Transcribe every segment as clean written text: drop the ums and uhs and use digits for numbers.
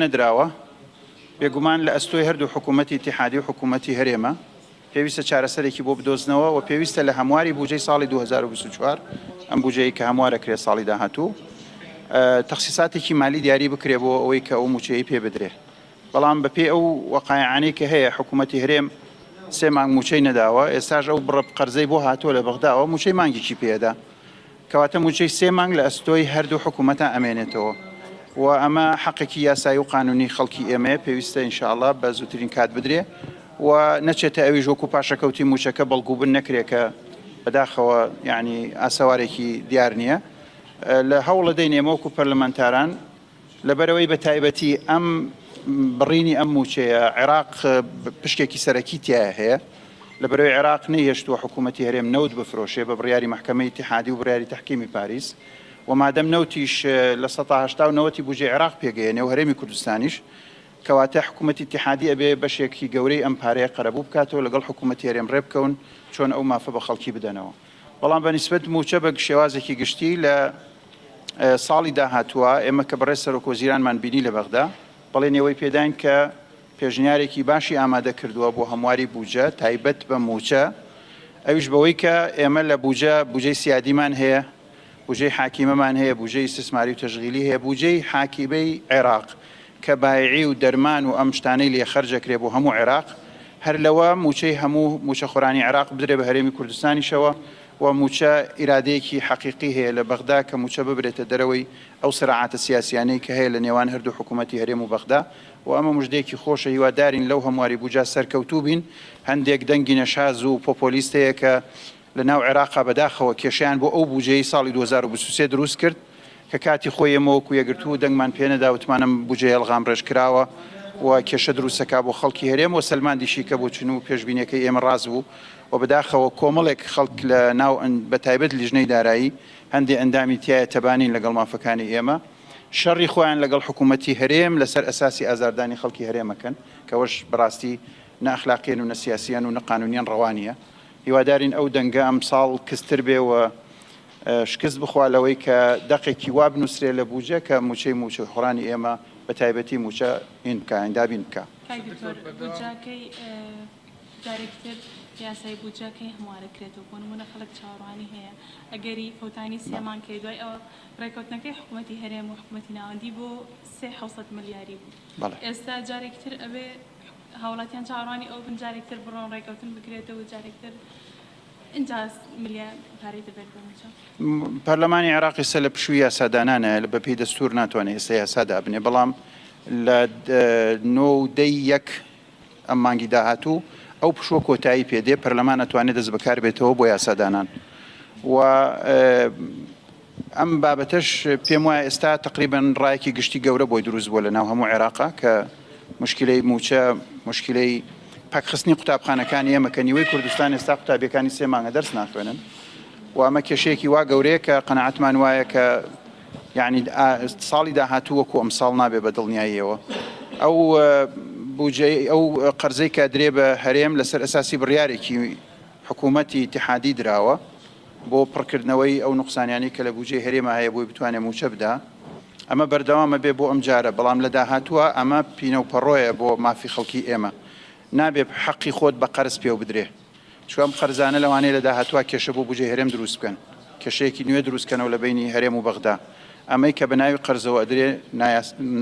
نەدراوە، بێگومان لە ئەستۆی هەردوو حکوومەتی ئیتیحادی و حکوومەتی هەرێمە، پێویستە چارەسەرێکی بۆ بدۆزنەوە و پێویستە لە هەمواری بوجەی ساڵی 2024 ئەم بوجەی کە هەموارەکرێت ساڵی داهاتوو تەخسیساتێکی مالی دیاری بکرێ بۆ ئەوەی کە ئەو موچەیەی پێ بدرێ. بەڵام بەپێی ئەو وەقایعانەی کە هەیە حکوومەتی هەرێم سێ مانگ موچەی نەداوە، ئێستاش ئەو بڕە قەرزەی بۆ هاتووە لە بەغداوە موچەی مانگێکی پێدا. کەواتە موچەی سێ مانگ لە ئەستۆی هەردوو حکوومەتە ئەمێنێتەوە و ئەمە حەقێکی یاسایی و قانونی خەڵکی ئێمەیە، پێویستە ان شاء اللە بە زووترین کات بدرێ و نەچێتە ئەویش وەکو پاشەکەوتی موچەکە بەڵگوبن نەکرێ کە بەداخەوە یانی ئاسەوارێکی دیار نییە. لە هەوڵەدەین ئێمە وەکو پەرلەمانتاران لەبەرئەوەی بە تایبەتی ئەم بڕینی ئەم مووچەیە عێراق پشکێکی سەرەکی تیایا هەیە، لەبەرئەوەی عێراق نەیهێشتووە حکوومەتی هەرێم نەوت بفرۆشێ بە بڕیاری مەحکەمەی ئیتیحادی و بڕیاری تەحکیمی پاریس و مادەم نەوتیش 80% و 90ی بوجەی عێراق پێگەیەنێ و هەرێمی کوردستانیش، کەواتە حکوومەتی ئیتیحادی ئەبێ بەشێکی گەورەی ئەم پارەیە قەرەبوو بکاتەوە لەگەڵ حکوومەتی هەرێم ڕێبکەون چۆن ئەو مافە بە خەڵکی بدەنەوە. بەڵام بە نیسبەت مووچە بە شێوازێکی گشتی لە ساڵی داهاتووە ئێمە کە بەڕێز سەرۆکوەزیرانمان بینی لە بەغدا بەڵێنی ئەوەی پێداین کە پێشنیارێکی باشی ئامادە کردووە بۆ هەمواری بوجە تایبەت بە مووچە ئەویش بەوەی کە ئێمە لە بوجە بوجەی سیادیمان هەیە بوجەی حاکیمەمان هەیە بوجەی ئیستسماری و تەشغیلی هەیە بوجەی حاکیمەی عێراق کە بایعی و دەرمان و ئەم شتانەی لێ خەرج ئەکرێ بۆ هەموو عێراق، هەر لەوە مووچەی هەموو مووچەخۆرانی عێراق بدرێ بە هەرێمی کوردستانیشەوە و مووچە ئیرادەیەکی حەقیقی هەیە لە بەغدا کە مووچە ببرێتە دەرەوەی ئەو سراعاتە سیاسیانەی کە هەیە لە نێوان هەردوو حکوومەتی هەرێم و بەغدا و ئەمە مژدەیەکی خۆشە هیوادارین لەو هەمواری بوجە سەرکەوتوو بین هەندێک دەنگی نەشاز و پۆپۆلیست هەیە کە لە ناو عێراقا بەداخەوە کێشەیان بۆ ئەو بوجەیەی ساڵی 2023 دروست کرد کە کاتی خۆی ئێمە وەکو یەکگرتوو دەنگمان پێنەدا وتمان ئەم بوجەیە ئەلغامڕێژ کراوە و کێشە دروستەکا بۆ خەڵکی هەرێم و سەلماندیشی کە بۆچون و پێشبینیەکەی ئێمە ڕاست بوو و بەداخەوە کۆمەڵێک خەڵک لە ناو بە تایبەت لیژنەی دارایی هەندێ ئەندامی تیایە تەبانین لەگەڵ مافەکانی ئێمە شەڕی خۆیان لەگەڵ حکوومەتی هەرێم لەسەر ئەساسی ئازاردانی خەڵکی هەرێمەکەن کەوەش بەڕاستی نە ئەخلاقیەن و نە سیاسیەن و نە قانونیەن ڕەوا نییە. هیوادارین ئەو دەنگە ئەمساڵ کزتر بێ و شکست بخوا لەوەی کە دەقێکی وا بنووسرێ لە بوجە کە مووچەی مووچەخۆرانی ئێمە بە تایبەتی مووچە هین بکا یان دابین بکا. کاک دکتۆر بودجە کەی جارێکی تر یاسای بودجە کەی هەموارەکرێتەوە بۆ نمونە خەڵک چاوەڕوانی هەیە ئەگەری فەوتانی سێ مانگ کەی دوای ئەوە ڕێکەوتنەکەی حکومەتی هەرێم و حکومەتی ناوەندی بۆ سێ 700 ملیاری بوو ئێستا جارێکی تر ئەبێ هاوڵاتیان چاوەڕوانی ئەوە بن جارێک تر بڕۆن ڕێکەوتن بکرێتەوە و جارێک تر ئینجا ملیار پارەی تر بێت بۆ مووچە. پەرلەمانی عێراق ئێستا لە پشووی یاسادانانە، بەپێی دەستوور ناتوانێت ئێستا یاسا دابنێ، بەڵام لە نۆ و دەی یەک ئەم مانگی داهاتوو ئەو پشووە کۆتایی پێ دێ، پەرلەمان ئەتوانێت دەست بەکار بێتەوە بۆ یاسادانان و ئەم بابەتەش پێم وایە ئێستا تەقریبەن ڕایەکی گشتی گەورە بۆی دروست بووە لە ناو هەموو عێراقا کە مشکلەی مووچە، مشکلەی پەکخستنی قوتابخانەکانی ئێمە کە نیوەی کوردستان ئێستا قوتابیەکانی سێ مانگە دەرس ناخوێنن و ئەمە کێشەیەکی وا گەورەیە کە قەناعەتمان وایە کە یعنی ساڵی داهاتوو وەکو ئەم ساڵ نابێ بە دڵنیاییەوە ئەو بودجەی ئەو قەرزەی کە درێ بە هەرێم لەسەر ئەساسی بڕیارێکی حکوومەتی ئیتیحادی دراوە بۆ پڕکردنەوەی ئەو نوقسانیانەی کە لە بوجەی هەرێما هەیە بۆی بتوانێ مووچە بدا، ئەمە بەردەوام ئەبێ بۆ ئەم جارە، بەڵام لە داهاتووا ئەمە پینە و پەڕۆیە بۆ مافی خەڵکی ئێمە، نابێ حەقی خۆت بە قەرز پێو بدرێ، چونکە ئەم قەرزانە لەوانەیە لە داهاتووا کێشە بۆ بوجەی هەرێم دروست بکەن، کێشەیەکی نوێ دروست کەنەوە لە بەینی هەرێم و بەغدا، ئەمەی کە بە ناوی قەرزەوە ئەدرێ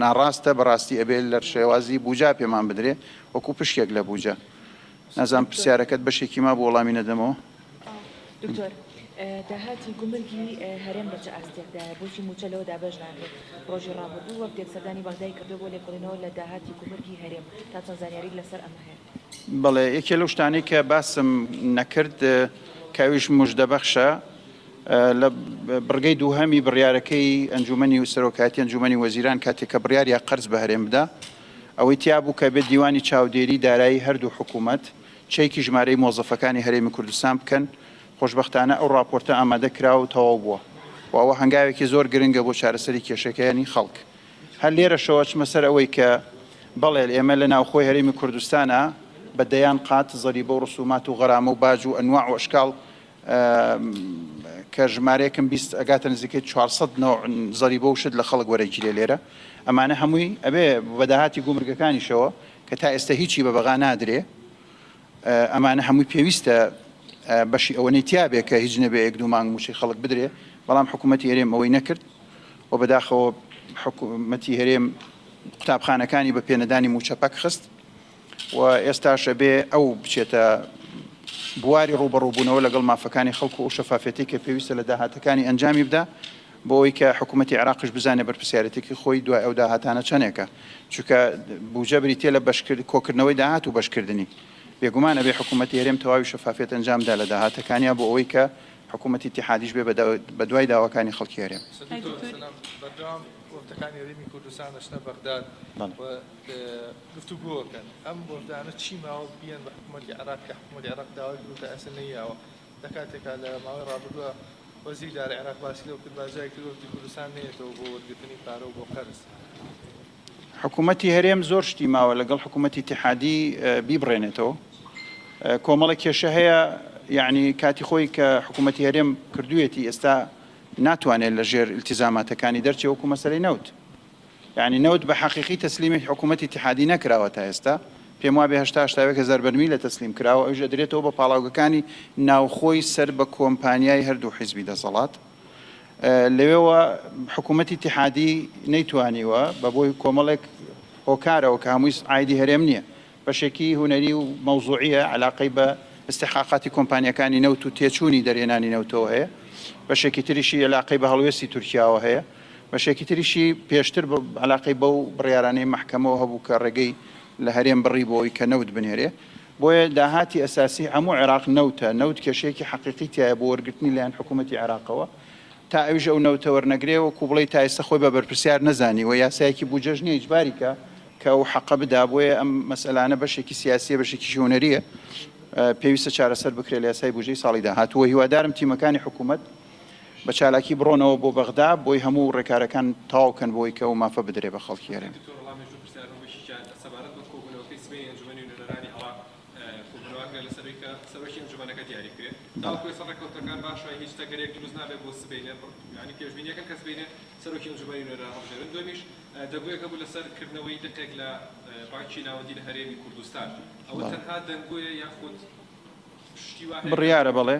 ناڕاستە، بەڕاستی ئەبێ لە شێوازی بوجا پێمان بدرێ وەکو پشکێک لە بوجە. نازانم پرسیارەکەت بەشێکی مابوو وەڵامی نەدەمەوە. دکتۆر داهاتی گومرگی هەرێم لە چ ئاستێکدایە؟ بۆچی مووچە لەوە دابەش ناکرێت؟ ڕۆژی ڕابردوو وەفدێک سەردانی بەغدای کردووە بۆ لێکۆڵینەوە لە داهاتی گومرگی هەرێم، تا چەند زانیاریت لەسەر ئەمە هەیە؟ بەڵێ، یەکێ لەو شتانەی کە باسم نەکرد کە ئەویش موژدەبەخشە، لە بڕگەی دووهەمی بڕیارەکەی ئەنجوومەنی و سەرۆکایەتی ئەنجوومەنی وەزیران کاتێک کە بڕیاریا قەرز بە هەرێم بدا، ئەوەی تیابوو کە بێت دیوانی چاودێری دارایی هەردوو حکوومەت چەکی ژمارەی مۆزەفەکانی هەرێمی کوردستان بکەن، خۆشبەختانە ئەو ڕاپۆرتە ئامادە کرا و تەواو بووە و ئەوە هەنگاوێکی زۆر گرنگە بۆ چارەسەری کێشەکانی خەڵک. هەر لێرەشەوە ئەچمە سەر ئەوەی کە بەڵێ ئێمە لە ناوخۆی هەرێمی کوردستانا بە دەیان قات زەریبە و ڕسومات و غەرامە و باج و ئەنواع و ئەشکاڵ. کە ژمارەیەکم 20 ئەگاتە نزیکەی 400 نەوع زەریبە و شت لە خەڵک وەرەگیرێ لێرە. ئەمانە هەمووی ئەبێ بە داهاتی گومرگەکانیشەوە کە تا ئێستا هیچی بە بەغا نادرێ. ئەمانە هەمووی پێویستە بەشی ئەوەنەی تیابێ کە هیچ نەبێ یەک دوو مانگ مووچەی خەڵک بدرێ، بەڵام حکوومەتی هەرێم ئەوەی نەکرد و بەداخەوە حکوومەتی هەرێم قوتابخانەکانی بە پێنەدانی مووچە پەک خست و ئێستاش ئەبێ ئەو بچێتە بواری ڕووبەڕووبوونەوە لەگەڵ مافەکانی خەڵک و ئەو شەفافیەتەی کە پێویستە لە داهاتەکانی ئەنجامی بدا بۆ ئەوەی کە حکوومەتی عێراقیش بزانێ بەرپرسیارێتیی خۆی دوای ئەو داهاتانە چەندێکە، چونکە بوجە بریتییە لە بەشکرد کۆکردنەوەی داهات و بەشکردنی. بێگومان ئەبێ حکوومەتی هەرێم تەواوی شەفافیەت ئەنجام بدا لە داهاتەکانیا بۆ ئەوەی کە حکوومەتی ئیتیحادیش بێ بە دوای داواکانی خەڵکی هەرێم. دکتۆر سەلام، بەردەوام وەفدەکانی هەرێمی کوردستان دەچنە بەغداد و گفتوگۆ ئەکەن، ئەم وەفدانە چی ماوە بیەن بە حکوومەتی عێراق کە حکوومەتی عێراق داوای کردووە تا ئێستا نەیاوە؟ لە کاتێکا لە ماوەی ڕابردووە وەزیری دارایی عێراق باسی لەوە کرد با جارێکی تر وەفدی کوردستان نەیەتەوە بۆ وەرگرتنی پارە و بۆ قەرز. حکوومەتی هەرێم زۆر شتی ماوە لەگەڵ حکوومەتی ئیتیحادی بیبڕێنێتەوە. کۆمەڵێک کێشە هەیە یەعنی کاتی خۆی کە حکوومەتی هەرێم کردوویەتی ئێستا ناتوانێت لە ژێر ئیلتیزاماتەکانی دەرچێ وەکوو مەسەلەی نەوت. یانی نەوت بە حەقیقی تەسلیمی حکوومەتی ئیتیحادی نەکراوە تا ئێستا، پێم وابێ 80 81 هەزار بەرمیلە تەسلیم کراوە، ئەویش ئەدرێتەوە بە پاڵاوگەکانی ناوخۆی سەر بە کۆمپانیای هەردوو حیزبی دەسەڵات. لەوێوە حکوومەتی ئیتیحادی نەیتوانیوە بە بۆی کۆمەڵێک هۆکارەوە کە هەمووی عایدی هەرێم نییە، بەشێکی هونەری و مەوزوعیە عەلاقەی بە ئیستحقاقاتی کۆمپانیاکانی نەوت و تێچوونی دەرهێنانی نەوتەوە هەیە، بەشێکی تریشی عەلاقەی بە هەڵوێستی تورکیاوە هەیە، بەشێکی تریشی پێشتر عەلاقەی بەو بڕیارانەی مەحکەمەوە هەبوو کە ڕێگەی لە هەرێم بڕی بۆ ئەوی کە نەوت بنێرێ. بۆیە داهاتی ئەساسی هەموو عێراق نەوتە، نەوت کێشەیەکی حەقیقی تیایە بۆ وەرگرتنی لایەن حکوومەتی عێراقەوە. تا ئەویش ئەو نەوتە وەرنەگرێ وەکوو بڵێی تا ئێستا خۆی بە بەرپرسیار نەزانیوە، یاسایەکی بودجەش نییە ئیجباری کا کە ئەو حەقە بدا، بۆیە ئەم مەسئەلانە بەشێکی سیاسییە بەشێکیشی هونەرییە پێویستە چارەسەر بکرێت لە یاسای بودجەی ساڵی داهاتوو و هیوادارم تیمەکانی حکوومەت بە چالاکی بڕۆنەوە بۆ بەغدا بۆی هەموو ڕێکارەکان تەواو کەن بۆی کە ئەو مافە بدرێ بە خەڵکی هەرێم. دکتۆر وەڵامی دوو پرسیارم بۆ یەکێکیان سەبارەت بە کۆبوونەوەکەی سبەینی ئەنجومەنی نوێنەرانی عێراق کۆبوونەوە کرا لەسەر ئەوەی کە سەرۆکی ئەنجومەنەکە دیاری بکرێت تاوەکو ئێستا ڕێککەوتنەکان باشە هیچ تەگەرێک دروست نابێت بۆ سبەینێ یانی پێشبینی ئەکەن کە سبەینێ سەرۆکی ئەنجومەنی نوێنەران هەڵبژێرن دووەمیش دەنگۆیەک هەبوو لەسەر کردنەوەی لقێک لە بانکی ناوەندی لە هەرێمی کوردستان ئەوە تەنها دەنگۆیە یاخود شتی وا هەیە کە بڕیارە بەڵێ.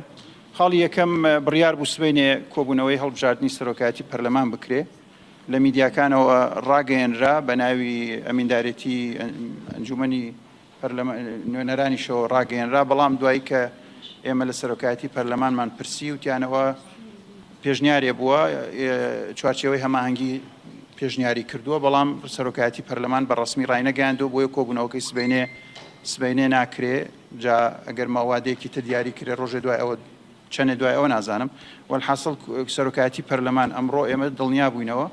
خاڵی یەکەم، بڕیار بوو سبەینێ کۆبوونەوەی هەڵبژاردنی سەرۆکایەتی پەرلەمان بکرێ، لە میدیاکانەوە ڕاگەیەنرا بە ناوی ئەمیندارێتی ئەنجومەنی پەرلەمان نوێنەرانیشەوە ڕاگەیەنرا، بەڵام دوایی کە ئێمە لە سەرۆکایەتی پەرلەمانمان پرسی وتیانەوە پێشنیارێ بووە چوارچێوەی هەماهەنگی پێشنیاری کردووە، بەڵام سەرۆکایەتی پەرلەمان بە ڕەسمی ڕاینەگەیاندووە، بۆیە کۆبوونەوەکەی سبەینێ سبەینێ ناکرێ، جا ئەگەر مەوادێکی تر دیاری کرێ ڕۆژێ دوای ئەوە چەنێ دوای ئەوە نازانم. وەلحاسڵ سەرۆکایەتی پەرلەمان ئەمڕۆ ئێمە دڵنیا بووینەوە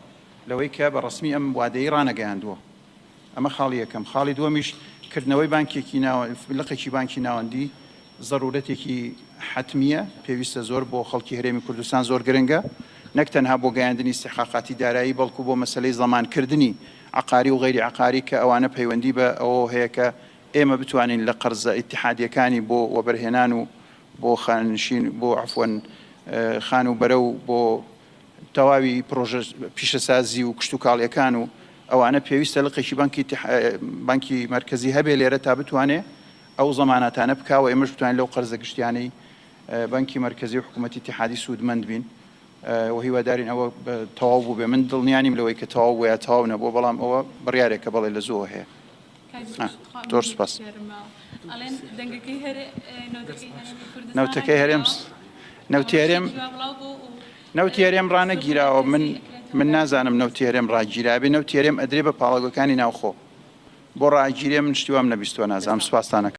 لەوەی کە بە ڕەسمی ئەم وادەی ڕانەگەیاندووە. ئەمە خاڵی یەکەم. خاڵی دووەمیش کردنەوەی بانکێکی ناوە لقێکی بانکی ناوەندی زەرورەتێکی حەتمییە، پێویستە زۆر بۆ خەڵکی هەرێمی کوردستان زۆر گرنگە، نەک تەنها بۆ گەیاندنی ئیستیحقاقاتی دارایی بەڵکو بۆ مەسەلەی زەمانکردنی عەقاری و غەیری عەقاری کە ئەوانە پەیوەندی بە ئەوەوە هەیە کە ئێمە بتوانین لە قەرزە ئیتیحادییەکانی بۆ وەبەرهێنان و بۆ خانەنشین بۆ عەفوەن خانووبەرە و بۆ تەواوی پڕۆژە پیشەسازی و کشتوکاڵیەکان و ئەوانە پێویستە لقێکی بانکی بانکی مەرکەزی هەبێ لێرە تا بتوانێ ئەو زەماناتانە بکا و ئێمەش بتوانین لەو قەرزە گشتیانەی بانکی مەرکەزی و حکوومەتی ئیتیحادی سوودمەند بین و هیوادارین ئەوە تەواو بووبێ من دڵنیا نیم لەوەی کە تەواو بووە یا تەواو نەبووە بەڵام ئەوە بڕیارێکە بەڵێ لە زووەوە هەیە. زۆر سوپاس. نەوتەکەی هەرێم نەوتی هەرێم نەوتی هەرێم ڕانەگیراوە من من نازانم نەوتی هەرێم ڕاگیرابێ نەوتی هەرێم ئەدرێ بە پاڵاوگەکانی ناوخۆ بۆ ڕاگیرێ من شتی وام نەبیستووە نازانم سوپاستانەکەم.